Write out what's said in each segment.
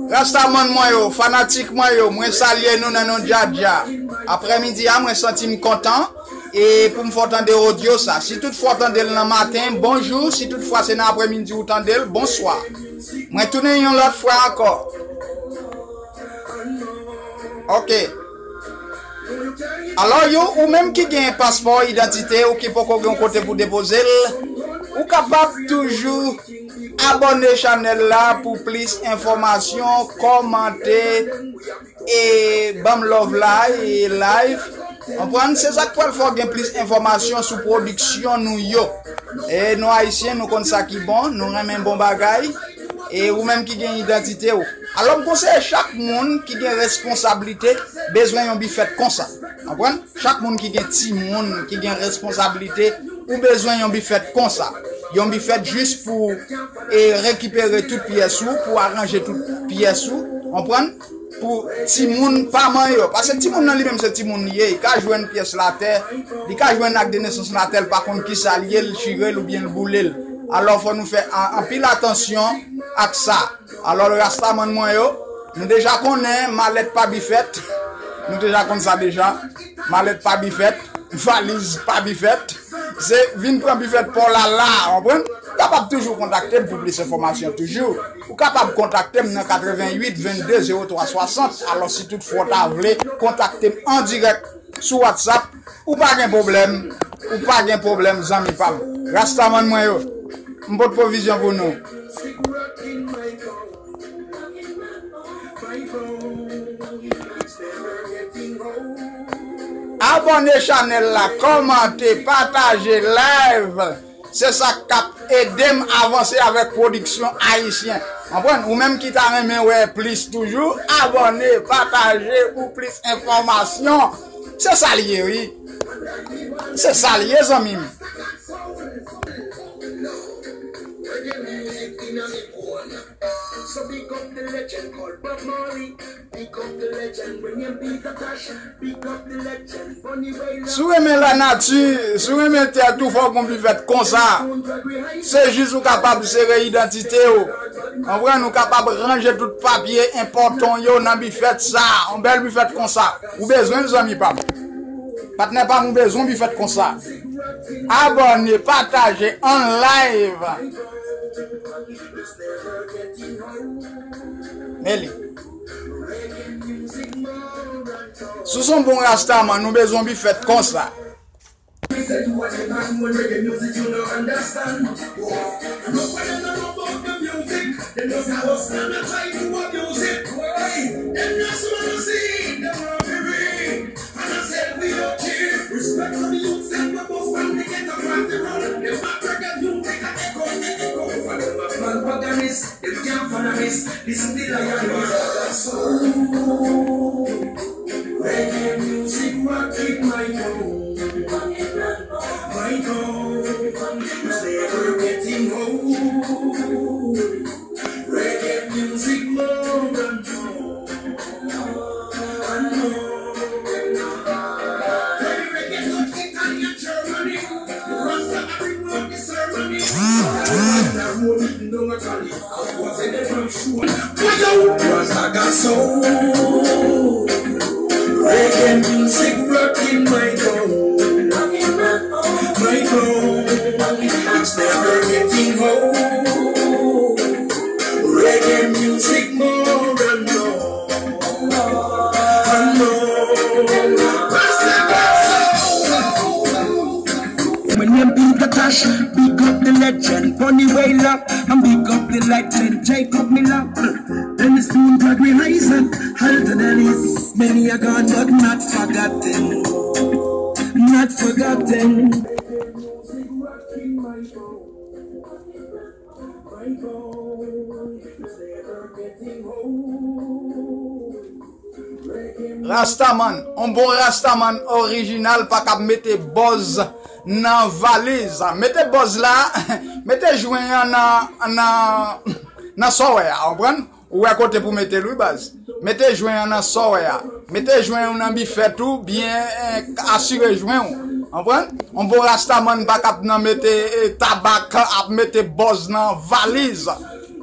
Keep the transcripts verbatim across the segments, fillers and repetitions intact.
Rastaman mwen yo, fanatik mwen yo, mwen salye nou nan non Djadja. Aprèmidi a, mwen santi m kontan e pou m fè w tande odyo sa. Si toutfwa w tande l nan maten, bonjou. Si toutfwa se nan aprèmidi ou tande l, bonswa. Mwen tounen yon lòt fwa ankò. Ok. Alò, yo, ou menm ki gen paspò idantite ou ki poko gen yon kote pou depoze l, ou kapab toujou abòne chanèl la pou plis enfòmasyon, kòmante, e ban m love la, e live. Konprann? Se sa k pral fè w gen plis enfòmasyon sou pwodiksyon nou yo. E nou Ayisyen, nou konn sa ki bon, nou renmen bon bagay. E ou menm ki gen idantite w. Alò, m konseye chak moun ki gen responsablite bezwen yon bifèt konsa. Konprann? Chak moun ki gen timoun, ki gen responsablite, ou bezwen yon bifèt konsa. Yon bifèt jis pou e rekipere tout pyès ou, pou aranje tout pyès ou. Konprann? Pou timoun pa manyen yo. Paske timoun nan li menm se timoun li ye. Li ka jwenn pyès latè, li ka jwenn ak de nesans latè, li pa konn kisa l ye, l chire l oubyen l boule l. Alò, fò nou fè an- anpil atansyon ak sa. Alò, rastaman mwen yo, nou deja konnen malèt pa bifèt. Nou deja konn sa deja. Malèt pa bifèt, valiz pa bifèt. Se vin pran bifèt pa w la la, konprann? Ou kapab toujou kontakte m pou plis enfòmasyon toujou. Ou kapab kontakte m nan katreventuit vennde zewo twa swasant. Alò, si toutfwa w ta vle kontakte m an dirèk sou WhatsApp, ou pa gen pwoblèm. Ou pa gen pwoblèm, zanmi pa m. Rastaman mwen yo, m pot pwovizyon pou nou. Abòne chanèl la, kòmante, pataje live. Se sa k ap ede m avanse avèk pwodiksyon ayisyen. Konprann? Ou menm ki ta renmen wè plis toujou, abòne, pataje pou plis enfòmasyon. Se sa l ye, wi. Se sa l ye, zanmi m. Si w renmen lanati, si w renmen tèt ou, fò w gon bifèt konsa. Se jis ou kapab sere idantite w. Konprann, ou kapab ranje tout papye enpòtan w yo nan bifèt sa. Yon bèl bifèt konsa. Ou bezwen l, zanmi pa m. Patnè pa m, ou bezwen yon bifèt konsa. Abòne, pataje an live. Men li. Si w se yon bon rastaman, ou bezwen yon bifèt konsa. Mwen menm Peter Tosh, big up the legend, Bonnie Wailer, and big up the legend, Jacob Miller. Dennis Moon, Gregory Isaac, Alton Ellis, many are gone but not forgotten, not forgotten. Rastaman, yon bon rastaman orijinal pa k ap mete buzz nan valiz. Mete buzz la, mete jwen an nan, nan, nan sa w wè a, konprann? Ou wè kote pou mete l wi baz. Mete jwen an nan sa w wè a. Mete jwen ou nan bifèt ou, byen, eh, asire jwen ou. Konprann? Yon bon rastaman pa k ap nan mete, eh, tabak, ap mete buzz nan valiz.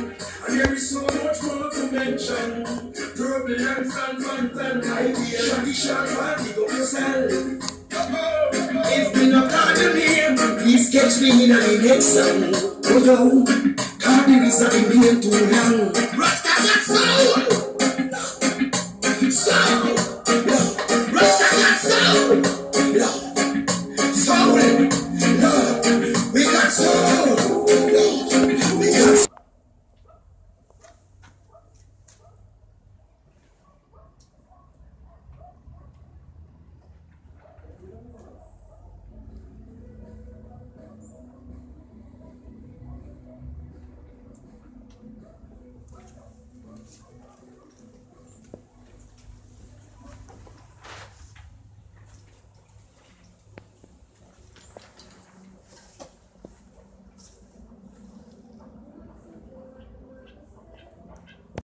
And there is so much more to mention. Turbulence and Fantan idea. Shaggy Sharp and big up yourself. If me no call your name, please catch me in the next song. Oh yo, Cardi is a name too long. Rasta got soul. Soul. Yo, Rasta got soul.